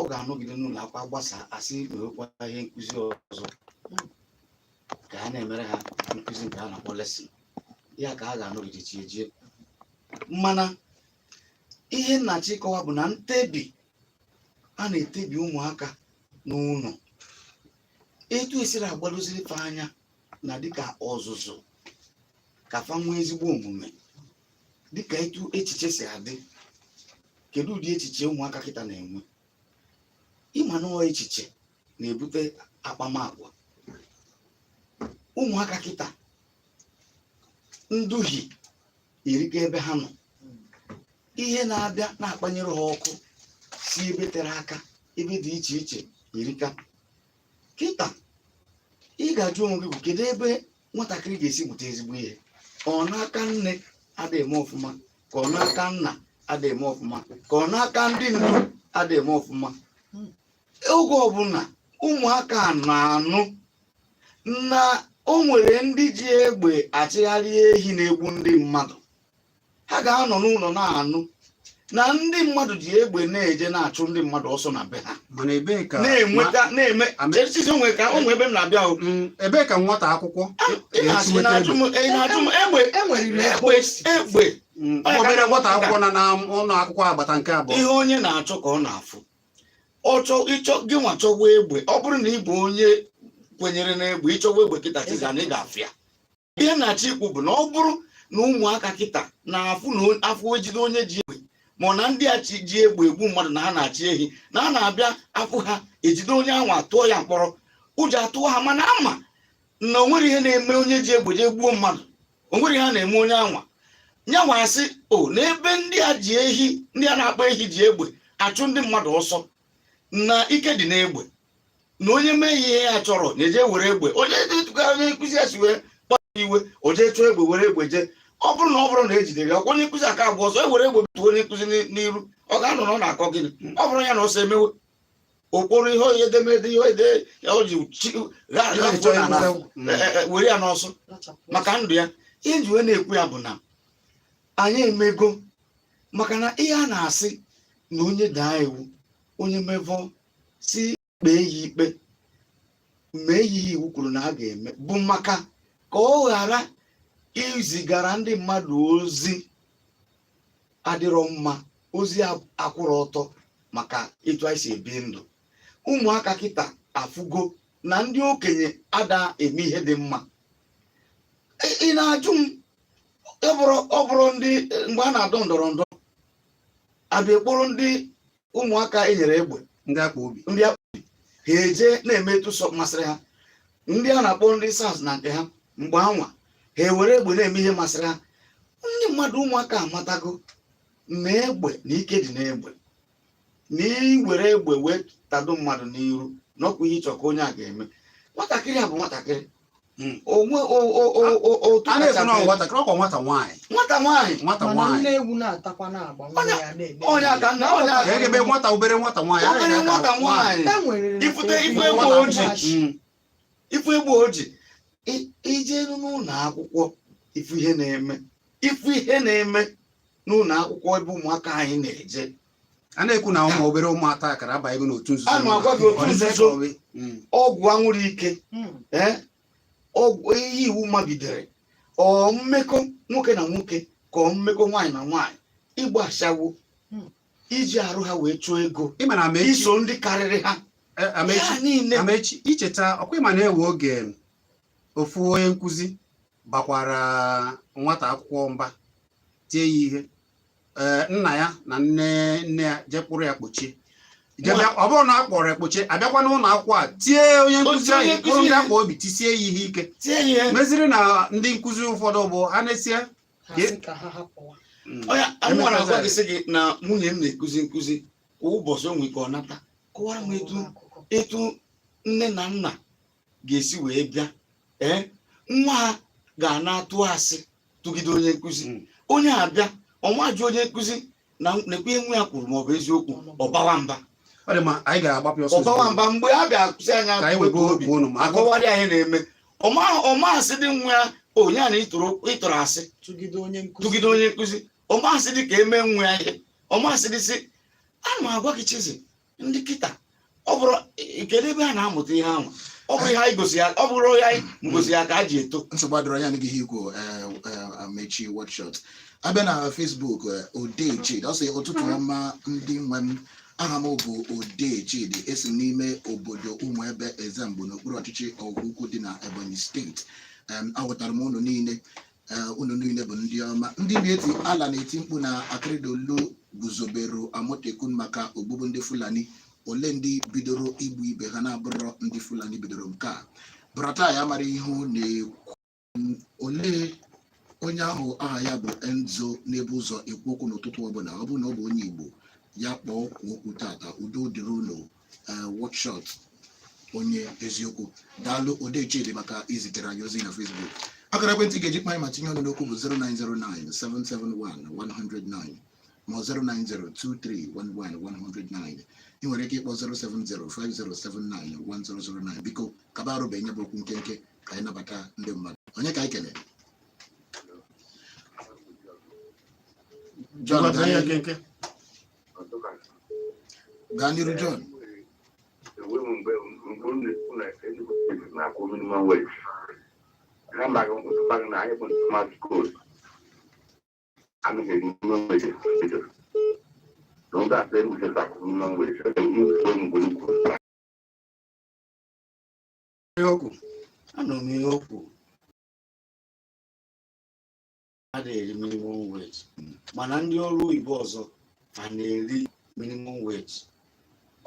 S8: ọ ga-anọgide n'ụlọ akwụkwọ agbasa, asị mewekwa ihe nkụzi ọzọ ka ha na-emere ha nkụzi nke a na-akpọ lesson ya, ka ha ga-anọgide chi ejie. Mana ihe nnachi ịkọwa bụ na ntebi a na-etebi ụmụaka n'ụlọ, etu esiri agbadoziri fa anya na dịka ọzụzụ ka fa nwee ezigbo omume, dịka etu echiche si adị. Kedu ụdị echiche ụmụaka kịta na-enwe? Ịma na ọ echiche na-ebute akpamagwa ụmụaka kịta. Nduhie erika ebe ha nọ. Ihe na-abịa na-akpanyere ha ọkụ si ebe tere aka, ebe dị iche iche erika kịta. Ị ga-ajụ onwe gị bụ kedu ebe nwatakịrị ga-esi mụta ezigbo ihe? Ọ n'aka nne ada eme ọfụma, ka ọ n'aka nna ada eme ọfụma, ka ọ n'aka ndị ndu ada eme ọfụma? Oge ọbụla ụmụaka na-anụ na o nwere ndị ji egbe achịgharị ehi na-egbu ndị mmadụ, ha ga-anọ n'ụlọ na-anụ. Na ndị mmadụ ji egbe na-eje na-achụ ndị mmadụ ọsọ na be ha.
S4: Mana ebee ka
S8: Na-enweta na-eme cherichizi onwe ka onwe ebe m na-abịa o.
S4: Ebee ka nwata akwụkwọ
S8: Ị na-asị ị na-ajụ m ị na-ajụ m egbe
S6: Enweriri ebe
S8: egbe
S6: o si.
S8: Egbe.
S4: Obere nwata akwụkwọ na na ụlọ akwụkwọ agbata nke abụọ.
S8: Ihe onye na-achọ ka ọ na-afụ. Ọchọ ịchọ gị nwa chọwa egbe, ọ bụrụ na ị bụ onye kwenyere n'egbe, ịchọwa egbe kịta chiza na ị ga-afụ ya. Ihe na-achọ ikwu bụ na ọ bụrụ na ụmụaka kịta na-afụ na afọ ejide onye ji egbe, ma ọ na ndị a chi ji egbe egbu mmadụ na ha na-achị ehi na ha na-abịa afụ ha ejide onye ahụ atụọ ya mkpọrọ, ụjọ atụọ ha. Mana ama na o nwere ihe na-eme onye ji egbe jee gbuo mmadụ, o nwere ihe a na-eme onye anwa nyanwa asị o n'ebe ndị a ji ehi, ndị a na-akpa ehi ji egbe achụ ndị mmadụ ọsọ, na ike dị n'egbe, na onye mee ihe ya chọrọ na-eje were egbe, onye tụgara onye nkụzi ya si wee kpaa iwe, o jee chọọ egbe were egbe jee. Ọ bụrụ na ejidere ya, ọkwa onye nkụzi aka agba ọsọ, e were egbe tụọ onye nkụzi n'iru, ọ ga-anọ na ọ na-akọ gịnị? Ọ bụrụ ya na ọsọ emewe okporo ihe edemede ihe ede ya o ji ghafuo na ala, were ya n'ọsọ maka ndụ ya. Ihe nji wee na-ekwu ya bụ na anyị emego maka na ihe a na-asị na onye daa iwu, onye mevọ, si kpee ya ikpe, mee ihe iwu kwuru na a ga-eme, bụ maka ka ọ ghara izigara ndị mmadụ ozi adịrọ mma, ozi akwụrụ ọtọ maka etu anyị si ebi ndụ. Ụmụaka kịta afụgo na ndị okenye ada eme ihe dị mma. Ị na-ajụ m, ọ bụrụ ndị mgbe a na-adọ ndọrọ ndọrọ abịa ekporo ndị ụmụaka enyere egbe,
S4: ndị akpa obi,
S8: ndị akpa obi, ha eje na-eme etu sọ masịrị ha. Ndị a na-akpọ ndị SARS na nke ha mgbe anwa, ha ewere egbe na-eme ihe masịrị ha. Ndị mmadụ, ụmụaka amatago na egbe na ike dị n'egbe, na iwere egbe wee tado mmadụ n'iru na ọkwa ihe ịchọ ka onye a ga-eme. Nwatakịrị a bụ nwatakịrị onwe otu
S4: A na-ekwu na ọ
S8: kacha
S4: nwatakịrị, ọkwa nwata nwaanyị.
S8: Nwata nwaanyị.
S4: Nwata
S6: Mana
S4: nwaanyị.
S6: Nne ewu na-atakwa na-agba nwa ya na-eme.
S8: Onye aka nna onye aka.
S4: Ebe nwata, obere nwata nwaanyị.
S8: Obere nwata nwaanyị.
S6: Enwere
S8: Ifute ife egbe oji, ifu egbe oji ije n'ụlọ akwụkwọ, ifu ihe na-eme, ifu ihe na-eme n'ụlọ akwụkwọ ebe ụmụaka anyị na-eje.
S4: A na-ekwu na ụmụ obere ụmụata akara abaghị n'otu nzuzo.
S8: A na-agwa gị otu
S4: Ọ dịzị
S8: nzuzo.
S4: ka
S8: Ọgwụ anwụrụ ike, ee, ọgwụ ihe iwu magidere, ọ mmekọ nwoke na nwoke ka ọ mmekọ nwaanyị na nwaanyị, ịgba ashawo, iji arụ ha wee chụọ ego,
S4: Ị ma na Amechi
S8: iso ndị karịrị ha,
S4: Amechi,
S8: ya niile.
S4: Amechi, icheta ọkwa ịma na-ewe oge ofu onye nkụzi bakwara nwata akwụkwọ mba, tie ya ihe, ee, nna ya na nne nne ya jee kpụrụ ya kpochie. Ọ bụrụ na a kpọrọ ya kpochie, abịakwa n'ụlọ akwụkwọ a tie onye nkụzi
S8: Otie onye
S4: ahụ, kpụrụ
S8: nkụzi
S4: ndị
S8: ihe.
S4: akpa obi tisie ya ihe ike.
S8: Tie ya ihe.
S4: Meziri na ndị nkụzi ụfọdụ bụ ha na-esie
S6: Ha sị ka ha hapụwa.
S8: Onye amụma na-agwa gị, sị gị na nwunye m na-ekuzi nkụzi kwa ụbọchị, o nwere ike ọ nata kọwara m etu
S6: Akụkọ.
S8: Etu nne na nna ga-esi wee bịa, ee, nwa ha ga-ana atụ asị tụgide onye nkụzi. Onye abịa ọmajụ onye nkụzi na nekwa ihe nwa ya kwuru maọbụ eziokwu, ọbawa mba.
S4: Ọ dị mma, anyị ga-agbapụ ọsọ
S8: Ọbawa
S4: ozugbo.
S8: mba mgbe a bịa kwụsị anya
S4: Ka anyị wego
S8: wetu obi
S4: okwu unu ma akọ
S8: akọwarị anyị na-eme ọmasị dị nwa ya onye a na ịtụrụ asị
S6: Tụgide onye nkụzi.
S8: Tụgide onye nkụzi, ọmasị dị ka eme nwa ya ihe ọmasị dị sị ana m agwa gị, Chizi, ndị kịta ọ bụrụ kedu ebe a na-amụta ihe ahụ? Ọ bụrụ ihe anyị gosi ya, ọ bụrụ ihe anyị gosi ya ka a ji eto.
S5: Nsogbu adịrọ ya anaghị ihe ikwu. Amechi Watchshot abịa na Facebook, Odee Chidi ọ sị, "Ụtụtụ ọma ndị nwe m. Aha m bụ Odee Chidi, esi m n'ime obodo Ụmụebe Ezemgbo n'okpuru ọchịchị Ọgwụ Ukwu dị na Ebonyi Steeti. Ahụtara m unu niile, unu niile bụ ndị ọma." Ndị na-eti ala na-eti mkpu na Akeredolu guzobere Amotekun maka ogbugbu ndị Fulani. Ole ndị bidoro igbu ibe ha na-abụrọ ndị Fulani bidoro nke a? Brata ya mara ihe ọ na-ekwu. Olee onye ahụ aha ya bụ Enzo n'ebe ụzọ ekwu okwu n'ụtụtụ ọbụla? Ọ bụrụ na ọ bụ onye Igbo, ya kpọọ kwuo okwu tata. Udo dịrị unu. Workshop onye eziokwu. Daalụ, Odee Chidi, maka izitere anyị ozi na Facebook. Akara ekwentị ga-eji kpanye ma tinye ọnụ n'okwu bụ 0909 771 109 ma 0902311 109. Ị nwere ike ịkpọ 0705079 1009. Biko kaba arụ bụ bụ okwu nkenke ka anyị nabata ndị mmadụ. Onye ka anyị kelee? John.
S4: Ngwa,
S5: gaa
S4: ya
S5: n'ihu.
S4: nkenke.
S5: Gaa n'iru, John.
S1: Enwe m mgbe mgbe m na-ekwu na Enugu Steeti na-akwụ minimum wage. Ha amaghị ntụkpaghị na anyị bụ smart code. Anaghị eri minimum wage bido. Na ndị asị Enugu Steeti akwụ minimum wage. Ọ ga-enwe mgbe m kwuru.
S4: Ihe okwu.
S8: Anụrụ m ihe o kwuru. A na-eri minimum wage, mana ndị ọrụ oyibo ọzọ ha na-eri minimum wage?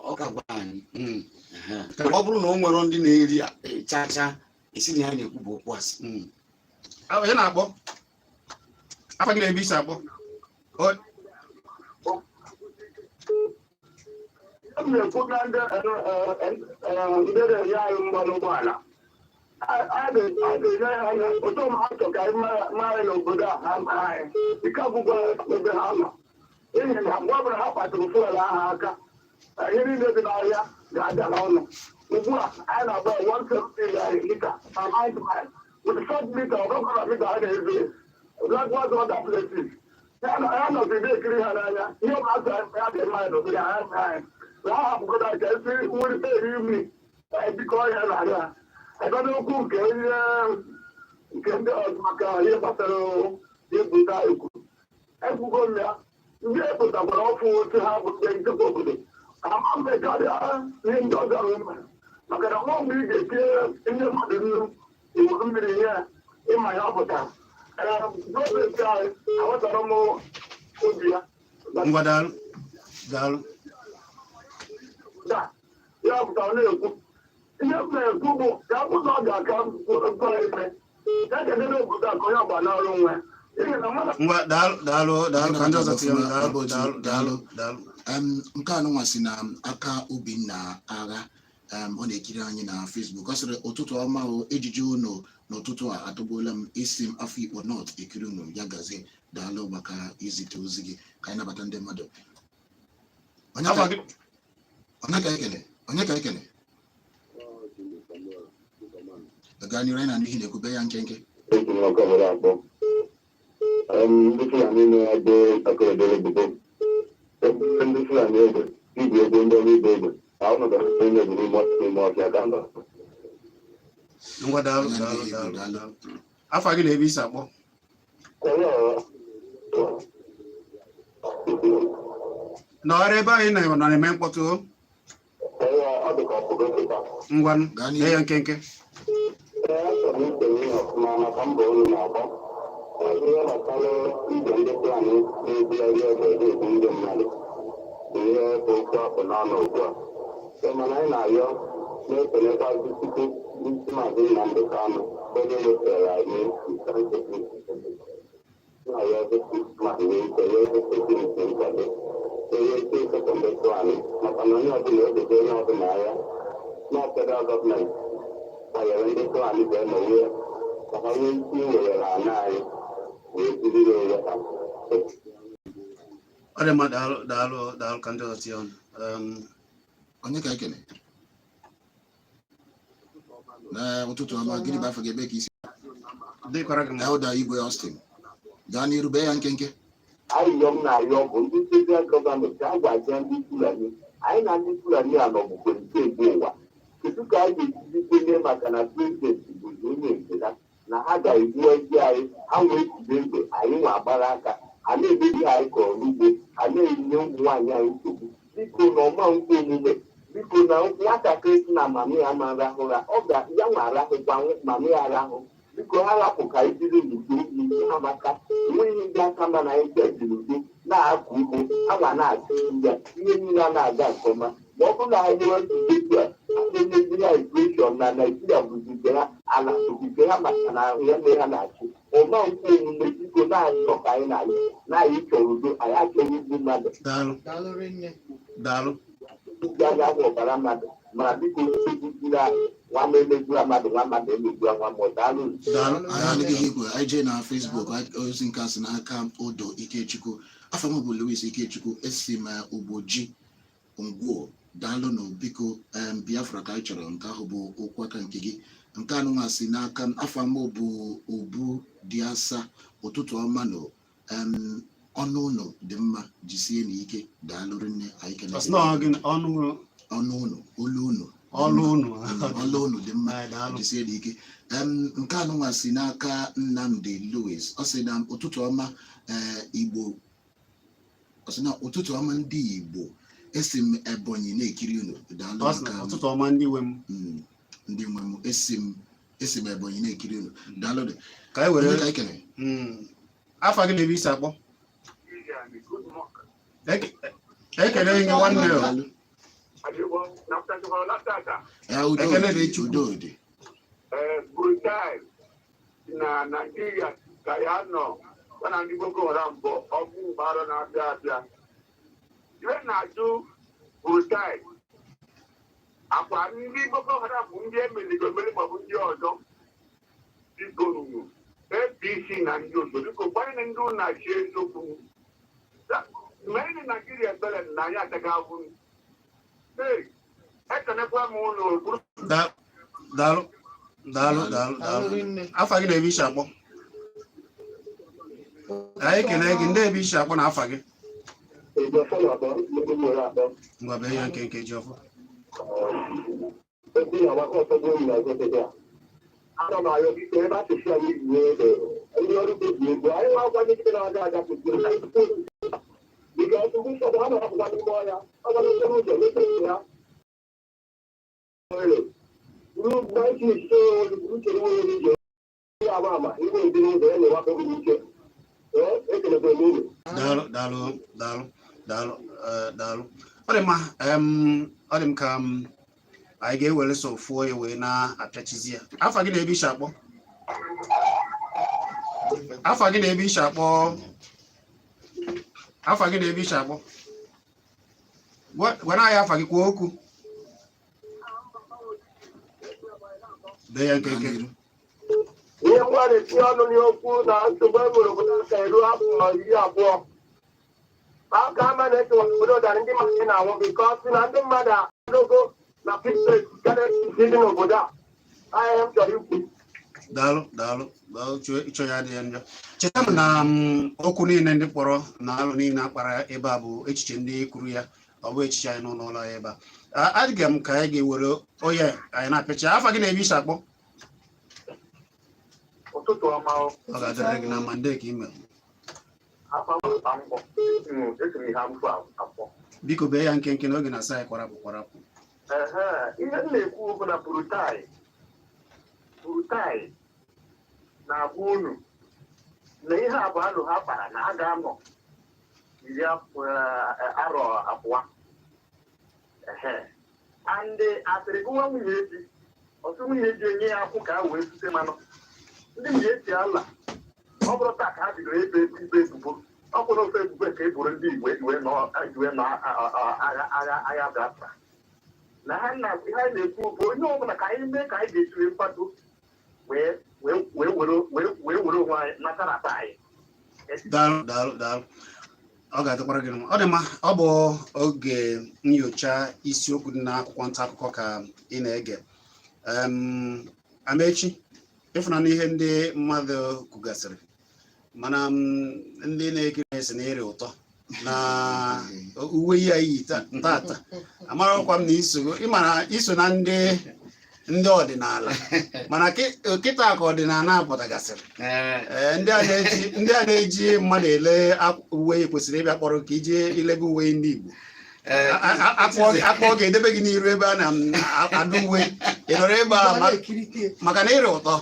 S8: Ọ ka gwa anyị. Ehe. Ọ bụrụ na o nwere ndị na-eri cha cha, esi na ya na-ekwu bụ okwu asị.
S4: Ah, onye na-akpọ? Afa gị na ebe isi akpọ?
S1: M na-ekwu na ndị na-enye anyị mmanụ ụgbọala a ga-enye ya anya otu ma achọ ka anyị mara n'obodo a ha ma anyị ike agwụgwọ ebe ha nọ, n'ihi na mgbe ọbụla ha kpatụrụ fuel ahụ aka, ihe niile dị n'ahịa ga-ada n'ọnụ. Ugbu a anyị na-agba 170 naira lita na 9 mile with short meter. Ọ bụrụ na mita a na-ezu likewise other places, ya nọzi na-ekiri ha n'anya. Ihe ọ na-atụ ya dị mma n'obodo ha anyị na ha hapụgodo ka esi nwere eri imi bikọ ọhịa na ha ebe n'okwu nke onye nke ndị ọzọ maka ihe gbasara ịbụta ekwu ekwugo m ya. Ndị epụtakwara ọfụ otu ha bụ ndị nchekwa obodo ama mgbe karịa ihe ndị ọzọ mere, maka na nwa mgbe ị ga-etinye ndị mmadụ nnu iwu mmiri nye ya ịma ya ọ pụtara. Ee, gọọmenti anyị aghọtara m obi ya.
S4: Ngwa, daalụ, daalụ.
S1: Da ya pụtara na-ekwu ihe m na-ekwu bụ ka ọ bụrụ na ọ ga-aka mkpọrọ ime ya kedere obodo a ka onye ọgba n'ọrụ nwe, n'ihi na mmadụ
S4: Ngwa, daalụ, daalụ, daalụ. Ka ndị ọzọ tinye ọnụ. Daalụ.
S5: Ọbọchị,
S4: Daalụ, daalụ, daalụ.
S5: Nke a nụnwa si na aka Obinna Agha. Ọ na-ekiri anyị na Facebook. Ọ sịrị, "Ụtụtụ ọma o, ejije unu n'ụtụtụ a atọgbuola m. Isi m afọ Ikpo North ekiri unu. Ya gazie." Daalụ maka izite ozi gị. Ka anyị nabata ndị mmadụ. Onye
S4: Afa
S5: ka
S4: gị?
S5: Onye ka ekele? Onye ka ekele? Gaa n'iru, anyị na ihe na-ekwube ya nkenke.
S1: Eji m ọkụ obodo akpọ ndị Fulani na-ebe akụrụdoro ebubo ebe ndị Fulani egbe igwe ego ndị ọrụ ibe egbe ka ọ nọdụ n'ime n'ime ọfịa ka ndụ.
S4: Ngwa, daalụ.
S5: Onye
S4: Daalụ.
S5: ndị
S4: Daalụ.
S5: Igbo, daalụ.
S4: Daalụ. Afa gị na ebe isi akpọ? Nọgharị ebe anyị nọ na-eme mkpọtụ o. Ngwanụ.
S5: Gaa
S4: dee
S5: n'ihu.
S4: Ya nkenke.
S1: Ee, achọrọ m ikenye ihe ọfụma maka mbọ unu na-agba. Ihe gbasara igwe ndị Fulani na-ebugharị egbe na-egbu ndị mmadụ bụ ihe bụ okwu akpụ n'ọnụ ugbu a. So, mana anyị na-arịọ na-ekelekwazi Chukwu n'isi Maazị Nnamdị Kanụ, onye wetara anyị na-arịọzi mmadụ nwee ike nwee security nkwado onye ike ịchụpụ ndị Fulani, maka na onye ọbụla egogo onye ọbụla agha na federal gọọmenti kwanyere ndị Fulani ga-eme ka ha nwee ike iwere ala anyị wee jidere onwe ha.
S4: Ọ dị mma, daalụ, daalụ, daalụ. Ka ndị ọzọ tinye ọnụ.
S5: Onye ka ekele na ụtụtụ ọma? Gịnị bụ afọ gị, ebe ka isi?
S4: Dịkwara gị mma.
S5: Elder Igwe Austin, gaa n'iru, bee ya nkenke.
S1: Arịrịọ m na-arịọ bụ ndị federal gọọmenti agwazie ndị Fulani, anyị na ndị Fulani a nọbụkwere kemgbe ụwa. Kedu ka anyị ga-esizi kwenye maka na prezidenti bụzi onye nke ha na ha ga-egbu ezi anyị, ha wee jide egbe anyị nwa agbara aka ha na-emebi anyị kọrọ n'ugbo, ha na-enye ụmụ nwaanyị anyị nsogbu? Biko, na ọma nkwe omume, biko, na nwatakịrị si na mami ya ma arahụ ụra, ọ ga ya nwa arahụkwa mami ya arahụ. Biko, ha rapụ ka anyị biri n'udo, n'udo ha, maka enweghị ndị aka mma na anyị ji n'udo na-akọ ugbo, ha ma na-achụ ya, ihe niile a na-aga nke ọma. Ma ọ bụrụ na anyị nwere nsogbu etu a, a na-emezi ha inflation na Naijiria bụzi nke ha, ala bụzi nke ha, maka na ya mere ha na-achị ọma nkwe omume. Biko, na-achọ ka anyị na-ayọ na anyị chọrọ udo, anyị achọghị igbu mmadụ.
S4: Daalụ.
S6: Daalụ rinne.
S4: Daalụ.
S1: Ndị anyị ahụ ọbara mmadụ mana biko, egbuzila anyị. Nwa m emegbula mmadụ, nwa mmadụ emegbula nwa mmụọ. Daalụ.
S4: Daalụ.
S5: Anyị anụghị ihe igwe. Anyị jee na Facebook. Ozi nke a si n'aka Odo Ikechukwu. Afọ m bụ Louis Ikechukwu, esi m Ugboji Ngwuo. Daalụnụ, biko. Biafra ka anyị chọrọ. Nke ahụ bụ okwu aka nke gị. Nke anụnwa si n'aka afọ m bụ Obu dị asa. Ụtụtụ ọma nụ. Ọnụ unu dị mma, jisie na ike. Daalụ rinne, anyị
S4: Ọ sị na ọ
S5: kenere.
S4: gịnị? Ọnụ
S5: Ọnụ unu, olu unu.
S4: Ọlụ unu.
S5: Ọlụ unu dị mma.
S4: Ee, daalụ.
S5: Jisie na ike. Nke anụnwa si n'aka Nnamdi Louis. Ọ sị na ụtụtụ ọma, ee, Igbo. Ọ sị na ụtụtụ ọma, ndị Igbo. Esi m Ebonyi na-ekiri unu. Daalụ.
S4: Ọ sị na
S5: maka
S4: ụtụtụ ọma, ndị nwe m.
S5: Ndị nwe m. Esi m Ebonyi na-ekiri unu. Daalụ dị.
S4: Ka anyị
S5: Onye
S4: were
S5: ka anyị kelere?
S4: Afa gị na ebe isi akpọ? Ekele gị, nwanne o.
S5: Daalụ. Ya, udo.
S4: Ekele
S5: Dị.
S4: dị Chukwu.
S5: Udo dị.
S9: Brutal na Naijiria ka ya nọ ya na ndị Boko Haram bụ ọgwụ mgbarụ na-abịa abịa. Iwe na-ajụ Brutal akwa ndị Boko Haram bụ ndị emeligo emeli maọbụ ndị ọzọ. Biko nụ, APC na ndị otu, biko gbanye ndị ụlọ na-achị eziokwu. Mee na Naijiria ebere na anyị ataghị ahụ. Ee, ekenekwa m ụlọ bụrụ.
S4: Daalụ, daalụ, daalụ,
S6: Daalụ
S4: daalụ.
S6: rinne.
S4: Afa gị na ebe isi akpọ? Anyị ekele gị. Ndị ebe isi akpọ na afa gị? Ngwa, bee ya nke ji ọfọ.
S9: Ana m arịọ, biko, ebe asụsụ anyị ji ebe ndị ọrụ ugbo ji ego anyị nwa akwụkwọ ndị na-aga aga kwesịrị dịka ọtụtụ ụfọdụ ha na-apụta n'ime ọhịa ọ ga n'okporo ụzọ mepere ya ruo ise uche nwere ije ama ama ihe ndị n'ụzọ ya na-ewakọ gị ike. Ee, ekelekwa m unu.
S4: Daalụ, daalụ, daalụ, daalụ, ee, daalụ. Ọ dị mma. Ọ dị m ka m anyị ga-ewere so fụọ ya wee na-apịachizi ya. Afa gị na ebe isi akpọ? Afa gị na ebe isi akpọ? Afa gị na ebe isi akpọ? Gwara anyị afa gị, kwuo okwu. Bee ya nkenke.
S9: Ihe ngwa na-etinye ọnụ n'okwu na nsogbu e nwere obodo ka eru afọ 20 aka ama na-ekewa obodo dara, ndị mmadụ na-anwụ because na ndị mmadụ adogo na dị n'obodo a. Ahịa m chọrọ ikwu.
S4: Daalụ, daalụ, daalụ. Ịchọ ya adịghị njọ. Cheta m na okwu niile ndị kpọrọ na alụ niile akpara ebe a bụ echiche ndị kwuru ya, ọ bụ echiche anyị n'ụlọ ụlọ ya ebe a. Adịghị m ka anyị ga-ewere onye anyị na-apịachi. Afa gị na ebe isi akpọ?
S9: Ụtụtụ ọma o.
S4: Ọ ga-adịrị gị na mma. Ndị ka ime.
S9: Afa m mgbọ esi m ihe amfụ afọ.
S4: Biko, bee ya nkenke n'oge na-asa anyị kwarapụ kwarapụ.
S9: Ehe, ihe m na-ekwu bụ na Burutai Burutai na-agwa unu na ihe abụọ alụ ha kpara na ha ga-anọ iri arọ 20. Ehe, and asịrị gụwa nwunye di ọtụ nwunye di enye ya akwụ ka ha wee zute mmanụ ndị nwunye di ala. Ọ bụrụ taa ka ha bidoro ebe ibe ebubo, ọ bụrụ ofe ebubo ka e boro ndị Igbo eji wee nọ agha agha Biafra na ha na ihe anyị na-ekwu bụ onye ọbụla ka anyị mee ka anyị ga-esi wee kwado wee wee wee were wee wee were onwe anyị nata na be anyị.
S4: Daalụ, daalụ, daalụ. Ọ ga-adịkwara gị mma. Ọ dị mma. Ọ bụ oge nyocha isiokwu dị n'akwụkwọ nta akụkọ ka ị na-ege. Amechi, ịfụnanya ihe ndị mmadụ kwugasịrị, mana ndị na-ekiri esi na ịrị ụtọ na uwe ya yi tata. Amarakwa m na iso ịmara iso na ndị ọdịnala, mana kịta ka ọdịnala pụtagasịrị. Ee, ndị a na-eji mmadụ ele uwe kwesịrị ịbịa kpọrọ ka ije ilebe uwe ndị Igbo. Akpọ ga-edebe gị n'iru ebe a na-adụ uwe, ị nọrọ ebe a maka na ịrị ụtọ.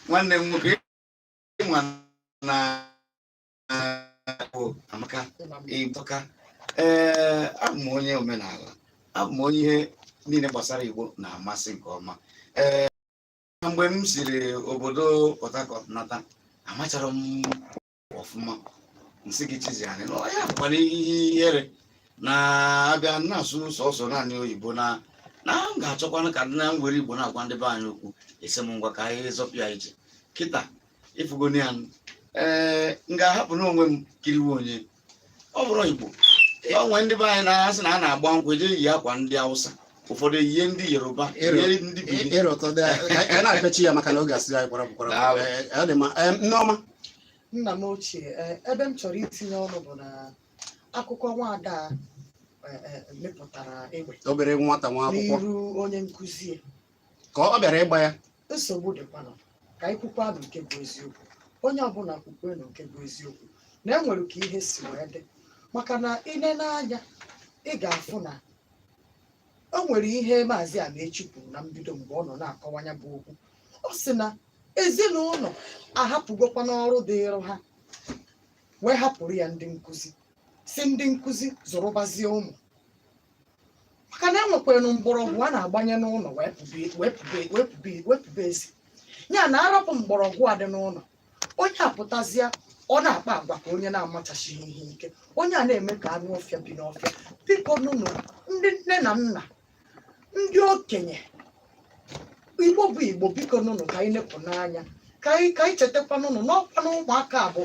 S8: Nwanne m nwoke, ịma na bụ amaka ịtọka. Ee, abụ m onye omenala, abụ m onye ihe niile gbasara Igbo na-amasị nke ọma. Ee, mgbe m siri obodo Port Harcourt nata, amachara m ọfụma. Nsị gị chizi anyị na ya bụkwana ihe ihere na-abịa na-asụ sọsọ naanị oyibo na m ga-achọkwana ka nna m were Igbo na-agwa ndị be anyị okwu. Esi m ngwa ka anyị zọpịa ije kịta ịfụgoni ya. Ee, m ga-ahapụ n'onwe m kiriwe onye ọ bụrụ Igbo onwe ndị be anyị na-asị na a na-agba nkwụ eje yi akwa ndị Awụsa, ụfọdụ eyie ndị Yoruba, eyie ndị Benin.
S4: Ịrị ụtọ dị. Anyị na-apịachi ya maka na oge asịrị anyị kwarapụ kwarapụ.
S8: Daalụ.
S4: Ọ dị mma. Nneọma.
S6: Nna m ochie, ebe m chọrọ itinye ọnụ bụ na akụkọ nwaada mepụtara egbe
S4: Obere nwata nwa akwụkwọ
S6: n'iru onye nkụzi ya.
S4: Ka ọ bịara ịgba ya.
S6: Nsogbu dịkwanụ. Ka anyị kwukwanụ nke bụ eziokwu. Onye ọbụla kwukwenụ nke bụ eziokwu na e nwere ka ihe si wee dị, maka na ine n'anya ị ga-afụ na o nwere ihe Maazị Amaechi kwuru na mbido mgbe ọ nọ na-akọwanya bụ okwu. Ọ sị na ezinụlọ ahapụgokwa n'ọrụ dịịrị ha wee hapụrụ ya ndị nkụzi, si ndị nkụzi zụrụbazie ụmụ, maka na enwekwara mgbọrọgwụ a na-agbanye n'ụlọ wee pụbe wee pụbe wee pụbe wee pụbe ezi ya na arapụ mgbọrọgwụ a dị n'ụlọ. Onye apụtazịa, ọ na-akpa agwa ka onye na-amachachighị ihe ike, onye a na-eme ka anụ ọfịa bi n'ọfịa. Biko nụnụ, ndị nne na nna, ndị okenye, Igbo bụ Igbo, biko nụnụ, ka anyị nepụ n'anya, ka anyị chetakwa nụnụ n'ọkwa na ụmụaka bụ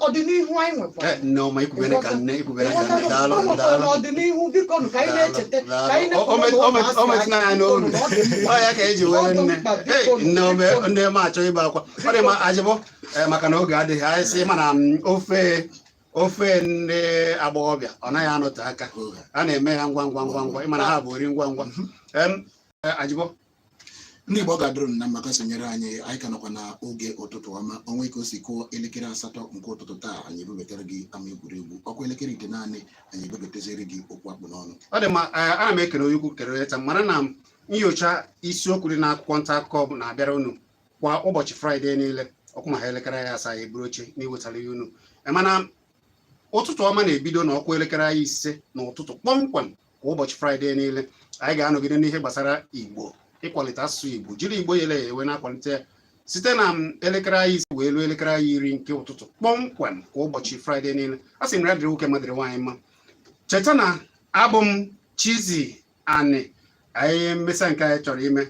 S6: ọdịnihu anyị nwekwara.
S4: Nneọma, ikwubere ka nne, ikwubere ka nne. Daalụ, daalụ.
S6: N'ọdịnihu, biko nụ, ka anyị na-echeta, ka anyị
S4: O metụna ya n'olu.
S6: na ọ dị mkpa.
S4: Ọ ya ka eji were
S6: Ọ dị
S4: nne.
S6: mkpa,
S4: Hey,
S6: biko nụ,
S4: nne
S6: biko nụ.
S4: nne m achọ ịba akwa. Ọ dị mma, Ajịbọ, maka na oge adịghị, anyị sị mana ofe ofe ndị agbọghọbịa ọ naghị anọte aka. A na-eme ya ngwa ngwa ngwa ngwa, ịmana ha bụ ori ngwa ngwa. Ajịbọ.
S5: Ndị Igbo, ọ ga-adịrị unu na maka sonyere anyị. Anyị ka nọkwa na oge ụtụtụ ọma. Onwe ka o si kụọ elekere 8 nke ụtụtụ taa, anyị ebubatara gị ama egwuregwu. Ọkwa elekere 9, anyị ebubataziri gị okwu akpụ n'ọnụ.
S4: Ọ dị mma. Ana m ekele onye ukwu kere taa, mara na nyocha isiokwu dị n'akwụkwọ nta akụkọ bụ na-abịara unu kwa ụbọchị Fraịde niile, ọkụ ma ha elekere ya 7 eburu oche n'iwetara ya unu. Mana ụtụtụ ọma na-ebido n'ọkụ elekere anyị 5 n'ụtụtụ kpọmkwem kwa ụbọchị Fraịde niile. Anyị ga-anọgide n'ihe gbasara Igbo, ịkwalite asụsụ Igbo, jiri Igbo yele ya ewe na-akwalite ya site na elekere anyị 5 wee ruo elekere anyị 10 nke ụtụtụ kpọmkwem kwa ụbọchị Fraịde niile. A sị m ya dịrị nwoke ma dịrị nwaanyị mma. Cheta na abụ m Chizzy Ani. Anyị mmesa nke anyị chọrọ ime,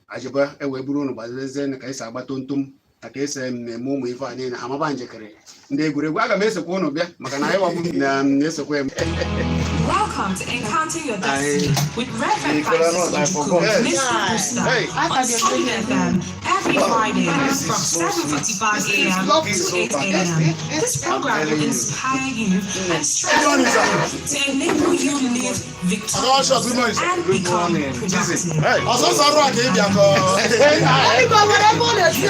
S4: Ajịba ewee buru unu gbazezie ka esi agba tomtom na ka esi eme ụmụ ife a niile, amaba njikere ndị egwuregwu. Aga m esokwa unu bịa, maka na anyị wabụ na na-esokwa eme.
S7: Welcome to Encounter Your Destiny with Reverend
S8: Kola nut, I
S7: Francis
S8: forgot.
S7: Ojukwu, Mr. Booster,
S4: Hey.
S7: on Solid FM every Friday
S8: This is
S7: from
S8: so sweet.
S7: 7:45 a.m.
S8: This is
S7: to
S8: so
S7: 8 a.m.
S8: fantastic.
S7: This program will
S8: Telling you.
S7: inspire you and strengthen you to enable you live victorious and
S8: Good
S7: become
S8: morning.
S7: productive.
S4: Hey.
S5: Ọsọsọ ọrụ a ka ị bịa kọ.
S6: Biko, nwere ebe ọ na-esi.